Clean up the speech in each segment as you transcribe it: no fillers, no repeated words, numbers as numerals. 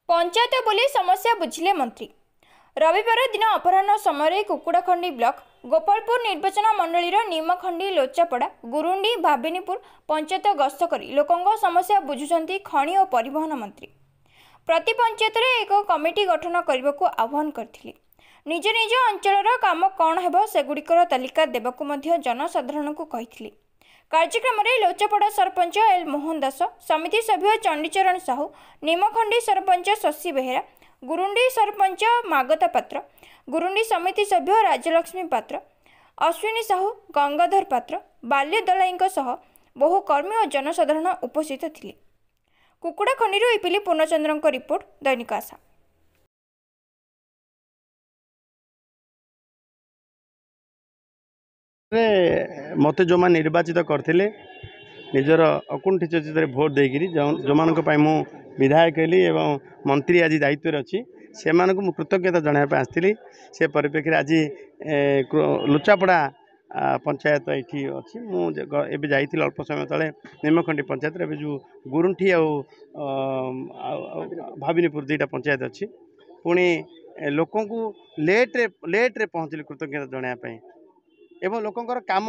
ପଞ୍ଚାୟତ ବୁଲି ସମସ୍ୟା ବୁଝିଲେ ମନ୍ତ୍ରୀ। ରବିବାର ଦିନ ଅପରାହ୍ନ ସମୟରେ କୁକୁଡ଼ାଖଣ୍ଡି ବ୍ଲକ ଗୋପାଳପୁର ନିର୍ବାଚନ ମଣ୍ଡଳୀର ନିମଖଣ୍ଡି, ଲୋଚାପଡ଼ା, ଗୁରୁଣ୍ଡି, ଭାବିନୀପୁର ପଞ୍ଚାୟତ ଗସ୍ତ କରି ଲୋକଙ୍କ ସମସ୍ୟା ବୁଝୁଛନ୍ତି ଖଣି ଓ ପରିବହନ ମନ୍ତ୍ରୀ। ପ୍ରତି ପଞ୍ଚାୟତରେ ଏକ କମିଟି ଗଠନ କରିବାକୁ ଆହ୍ୱାନ କରିଥିଲେ। ନିଜ ନିଜ ଅଞ୍ଚଳର କାମ କ'ଣ ହେବ ସେଗୁଡ଼ିକର ତାଲିକା ଦେବାକୁ ମଧ୍ୟ ଜନସାଧାରଣଙ୍କୁ କହିଥିଲେ। କାର୍ଯ୍ୟକ୍ରମରେ ଲୋଚାପଡ଼ା ସରପଞ୍ଚ ଏଲ୍ ମୋହନ ଦାସ, ସମିତି ସଭ୍ୟ ଚଣ୍ଡୀଚରଣ ସାହୁ, ନିମଖଣ୍ଡି ସରପଞ୍ଚ ଶଶୀ ବେହେରା, ଗୁରୁଣ୍ଡି ସରପଞ୍ଚ ମାଗତା ପାତ୍ର, ଗୁରୁଣ୍ଡି ସମିତି ସଭ୍ୟ ରାଜଲକ୍ଷ୍ମୀ ପାତ୍ର, ଅଶ୍ୱିନୀ ସାହୁ, ଗଙ୍ଗାଧର ପାତ୍ର, ବାଲ୍ୟ ଦଳାଇଙ୍କ ସହ ବହୁ କର୍ମୀ ଓ ଜନସାଧାରଣ ଉପସ୍ଥିତ ଥିଲେ। କୁକୁଡ଼ାଖଣ୍ଡିରୁ ଇପିଲି ପୂର୍ଣ୍ଣଚନ୍ଦ୍ରଙ୍କ ରିପୋର୍ଟ, ଦୈନିକ ଆଶା। ମୋତେ ଯେଉଁମାନେ ନିର୍ବାଚିତ କରିଥିଲେ, ନିଜର ଅକୁଣ୍ଠିତ ଚିତ୍ତରେ ଭୋଟ ଦେଇକିରି, ଯେଉଁମାନଙ୍କ ପାଇଁ ମୁଁ ବିଧାୟକ ହେଲି ଏବଂ ମନ୍ତ୍ରୀ ଆଜି ଦାୟିତ୍ୱରେ ଅଛି, ସେମାନଙ୍କୁ ମୁଁ କୃତଜ୍ଞତା ଜଣାଇବା ପାଇଁ ଆସିଥିଲି। ସେ ପରିପ୍ରେକ୍ଷୀରେ ଆଜି ଲୁଚାପଡ଼ା ପଞ୍ଚାୟତ ଏଇଠି ଅଛି। ମୁଁ ଏବେ ଯାଇଥିଲି ଅଳ୍ପ ସମୟ ତଳେ ନିମଖଣ୍ଡି ପଞ୍ଚାୟତରେ। ଏବେ ଯେଉଁ ଗୁରୁଣ୍ଠି ଆଉ ଭାବିନୀପୁର ଦୁଇଟା ପଞ୍ଚାୟତ ଅଛି। ପୁଣି ଲୋକଙ୍କୁ ଲେଟ୍ରେ ପହଞ୍ଚିଲି କୃତଜ୍ଞତା ଜଣାଇବା ପାଇଁ ଏବଂ ଲୋକଙ୍କର କାମ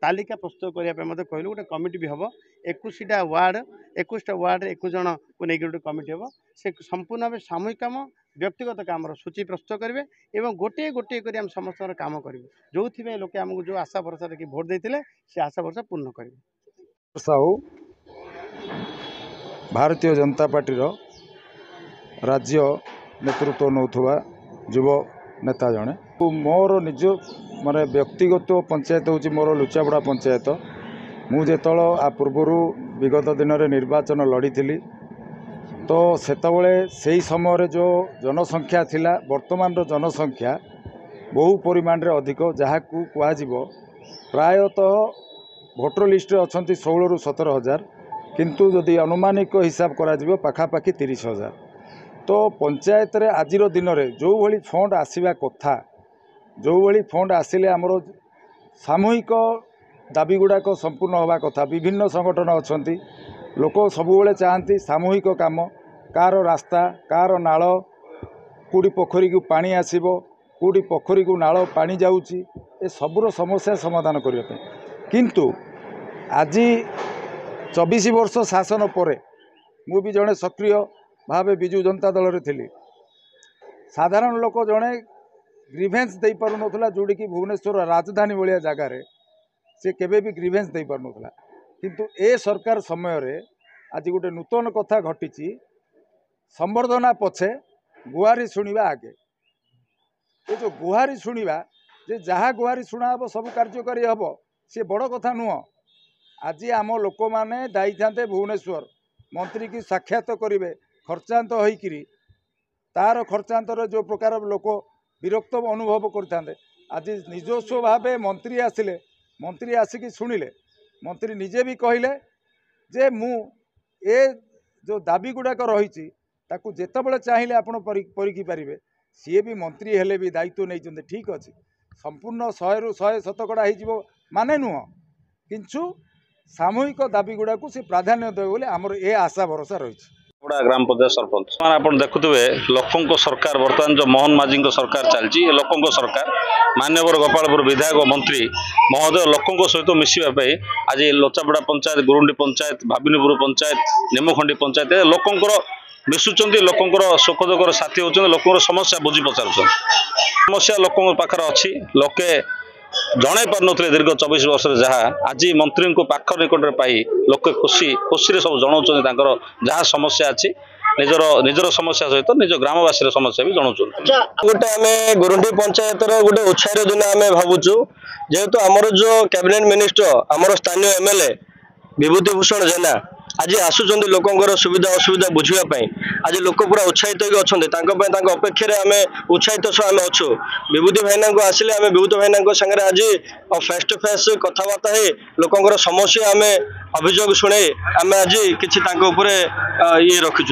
ତାଲିକା ପ୍ରସ୍ତୁତ କରିବା ପାଇଁ ମଧ୍ୟ କହିଲୁ। ଗୋଟେ କମିଟି ବି ହେବ, 21ଟା ୱାର୍ଡ଼, 21ଟା ୱାର୍ଡ଼ରେ 21 ଜଣକୁ ନେଇକି ଗୋଟେ କମିଟି ହେବ। ସେ ସମ୍ପୂର୍ଣ୍ଣ ଭାବେ ସାମୂହିକ କାମ, ବ୍ୟକ୍ତିଗତ କାମର ସୂଚୀ ପ୍ରସ୍ତୁତ କରିବେ ଏବଂ ଗୋଟିଏ ଗୋଟିଏ କରି ଆମେ ସମସ୍ତଙ୍କର କାମ କରିବୁ। ଯେଉଁଥିପାଇଁ ଲୋକେ ଆମକୁ ଯେଉଁ ଆଶା ଭରସା ରଖି ଭୋଟ ଦେଇଥିଲେ, ସେ ଆଶା ଭରସା ପୂର୍ଣ୍ଣ କରିବୁ। ସାହୁ, ଭାରତୀୟ ଜନତା ପାର୍ଟିର ରାଜ୍ୟ ନେତୃତ୍ୱ ନେଉଥିବା ଯୁବ ନେତା ଜଣେ। ମୋର ନିଜ ମାନେ ବ୍ୟକ୍ତିଗତ ପଞ୍ଚାୟତ ହେଉଛି ମୋର ଲୁଚାପଡ଼ା ପଞ୍ଚାୟତ। ମୁଁ ଯେତେବେଳେ ଆ ପୂର୍ବରୁ ବିଗତ ଦିନରେ ନିର୍ବାଚନ ଲଢ଼ିଥିଲି, ତ ସେତେବେଳେ ସେଇ ସମୟରେ ଯେଉଁ ଜନସଂଖ୍ୟା ଥିଲା, ବର୍ତ୍ତମାନର ଜନସଂଖ୍ୟା ବହୁ ପରିମାଣରେ ଅଧିକ। ଯାହାକୁ କୁହାଯିବ ପ୍ରାୟତଃ ଭୋଟର ଲିଷ୍ଟରେ ଅଛନ୍ତି 16ରୁ 17 ହଜାର, କିନ୍ତୁ ଯଦି ଅନୁମାନିକ ହିସାବ କରାଯିବ ପାଖାପାଖି 30 ହଜାର। ତ ପଞ୍ଚାୟତରେ ଆଜିର ଦିନରେ ଯେଉଁଭଳି ଫଣ୍ଡ ଆସିବା କଥା, ଯେଉଁଭଳି ଫଣ୍ଡ ଆସିଲେ ଆମର ସାମୂହିକ ଦାବି ଗୁଡ଼ାକ ସମ୍ପୂର୍ଣ୍ଣ ହେବା କଥା, ବିଭିନ୍ନ ସଂଗଠନ ଅଛନ୍ତି, ଲୋକ ସବୁବେଳେ ଚାହାନ୍ତି ସାମୂହିକ କାମ, କାହାର ରାସ୍ତା, କାହାର ନାଳ, କେଉଁଠି ପୋଖରୀକୁ ପାଣି ଆସିବ, କେଉଁଠି ପୋଖରୀକୁ ନାଳ ପାଣି ଯାଉଛି, ଏ ସବୁର ସମସ୍ୟା ସମାଧାନ କରିବା ପାଇଁ। କିନ୍ତୁ ଆଜି 24 ବର୍ଷ ଶାସନ ପରେ ମୁଁ ବି ଜଣେ ସକ୍ରିୟ ଭାବେ ବିଜୁ ଜନତା ଦଳରେ ଥିଲି। ସାଧାରଣ ଲୋକ ଜଣେ ଗ୍ରିଭେନ୍ସ ଦେଇପାରୁନଥିଲା, ଯେଉଁଠିକି ଭୁବନେଶ୍ୱର ରାଜଧାନୀ ଭଳିଆ ଜାଗାରେ ସେ କେବେ ବି ଗ୍ରିଭେନ୍ସ ଦେଇପାରୁନଥିଲା। କିନ୍ତୁ ଏ ସରକାର ସମୟରେ ଆଜି ଗୋଟେ ନୂତନ କଥା ଘଟିଛି, ସମ୍ବର୍ଦ୍ଧନା ପଛେ ଗୁହାରି ଶୁଣିବା ଆଗେ। ଏ ଯେଉଁ ଗୁହାରି ଶୁଣିବା, ଯେ ଯାହା ଗୁହାରି ଶୁଣା ହେବ ସବୁ କାର୍ଯ୍ୟକାରୀ ହେବ, ସେ ବଡ଼ କଥା ନୁହଁ। ଆଜି ଆମ ଲୋକମାନେ ଯାଇଥାନ୍ତେ ଭୁବନେଶ୍ୱର, ମନ୍ତ୍ରୀକି ସାକ୍ଷାତ କରିବେ, ଖର୍ଚ୍ଚାନ୍ତ ହୋଇକିରି ତାର ଖର୍ଚ୍ଚାନ୍ତରେ ଯେଉଁ ପ୍ରକାର ଲୋକ ବିରକ୍ତ ଅନୁଭବ କରିଥାନ୍ତେ, ଆଜି ନିଜସ୍ୱ ଭାବେ ମନ୍ତ୍ରୀ ଆସିଲେ, ମନ୍ତ୍ରୀ ଆସିକି ଶୁଣିଲେ, ମନ୍ତ୍ରୀ ନିଜେ ବି କହିଲେ ଯେ ମୁଁ ଏ ଯେଉଁ ଦାବି ଗୁଡ଼ାକ ରହିଛି ତାକୁ ଯେତେବେଳେ ଚାହିଁଲେ ଆପଣ ପରୀକ୍ଷି ପାରିବେ। ସିଏ ବି ମନ୍ତ୍ରୀ ହେଲେ ବି ଦାୟିତ୍ୱ ନେଇଛନ୍ତି, ଠିକ୍ ଅଛି। ସମ୍ପୂର୍ଣ୍ଣ 100ରୁ 100 ଶତକଡ଼ା ହେଇଯିବ ମାନେ ନୁହଁ, କିନ୍ତୁ ସାମୂହିକ ଦାବି ଗୁଡ଼ାକୁ ସେ ପ୍ରାଧାନ୍ୟ ଦେବେ ବୋଲି ଆମର ଏ ଆଶା ଭରସା ରହିଛି। ଗ୍ରାମ ପଞ୍ଚାୟତ ସରପଞ୍ଚ ମାନେ ଆପଣ ଦେଖୁଥିବେ, ଲୋକଙ୍କ ସରକାର ବର୍ତ୍ତମାନ ଯେଉଁ ମୋହନ ମାଝୀଙ୍କ ସରକାର ଚାଲିଛି, ଏ ଲୋକଙ୍କ ସରକାର। ମାନ୍ୟବର ଗୋପାଳପୁର ବିଧାୟକ ମନ୍ତ୍ରୀ ମହୋଦୟ ଲୋକଙ୍କ ସହିତ ମିଶିବା ପାଇଁ ଆଜି ଲୋଚାପଡ଼ା ପଞ୍ଚାୟତ, ଗୁରୁଣ୍ଡି ପଞ୍ଚାୟତ, ଭାବିନୀପୁର ପଞ୍ଚାୟତ, ନିମଖଣ୍ଡି ପଞ୍ଚାୟତ ଲୋକଙ୍କର ମିଶୁଛନ୍ତି, ଲୋକଙ୍କର ସୁଖ ଦୁଃଖର ସାଥୀ ହେଉଛନ୍ତି, ଲୋକଙ୍କର ସମସ୍ୟା ବୁଝି ପଚାରୁଛନ୍ତି। ସମସ୍ୟା ଲୋକଙ୍କ ପାଖରେ ଅଛି, ଲୋକେ ଜଣାଇ ପାରୁନଥିଲେ ଦୀର୍ଘ 24 ବର୍ଷରେ, ଯାହା ଆଜି ମନ୍ତ୍ରୀଙ୍କୁ ପାଖ ନିକଟରେ ପାଇ ଲୋକେ ଖୁସି ଖୁସିରେ ସବୁ ଜଣାଉଛନ୍ତି। ତାଙ୍କର ଯାହା ସମସ୍ୟା ଅଛି, ନିଜର ସମସ୍ୟା ସହିତ ନିଜ ଗ୍ରାମବାସୀର ସମସ୍ୟା ବି ଜଣାଉଛନ୍ତି। ଗୋଟେ ଆମେ ଗୁରୁଣ୍ଡି ପଞ୍ଚାୟତର ଗୋଟେ ଉତ୍ସାହର ଦିନ ଆମେ ଭାବୁଛୁ, ଯେହେତୁ ଆମର ଯୋଉ କ୍ୟାବିନେଟ ମିନିଷ୍ଟର, ଆମର ସ୍ଥାନୀୟ ଏମଏଲଏ ବିଭୂତି ଭୂଷଣ ଜେନା ଆଜି ଆସୁଛନ୍ତି ଲୋକଙ୍କର ସୁବିଧା ଅସୁବିଧା ବୁଝିବା ପାଇଁ। ଆଜି ଲୋକ ପୁରା ଉତ୍ସାହିତ ହେଇକି ଅଛନ୍ତି ତାଙ୍କ ପାଇଁ, ତାଙ୍କ ଅପେକ୍ଷାରେ ଆମେ ଉତ୍ସାହିତ ସହ ଆମେ ଅଛୁ। ବିଭୂତି ଭାଇନାଙ୍କୁ ଆସିଲେ ଆମେ ବିଭୂତି ଭାଇନାଙ୍କ ସାଙ୍ଗରେ ଆଜି ଫେସ୍ ଟୁ ଫେସ୍ କଥାବାର୍ତ୍ତା ହେଇ ଲୋକଙ୍କର ସମସ୍ୟା ଆମେ ଅଭିଯୋଗ ଶୁଣେଇ ଆମେ ଆଜି କିଛି ତାଙ୍କ ଉପରେ ଇଏ ରଖିଛୁ।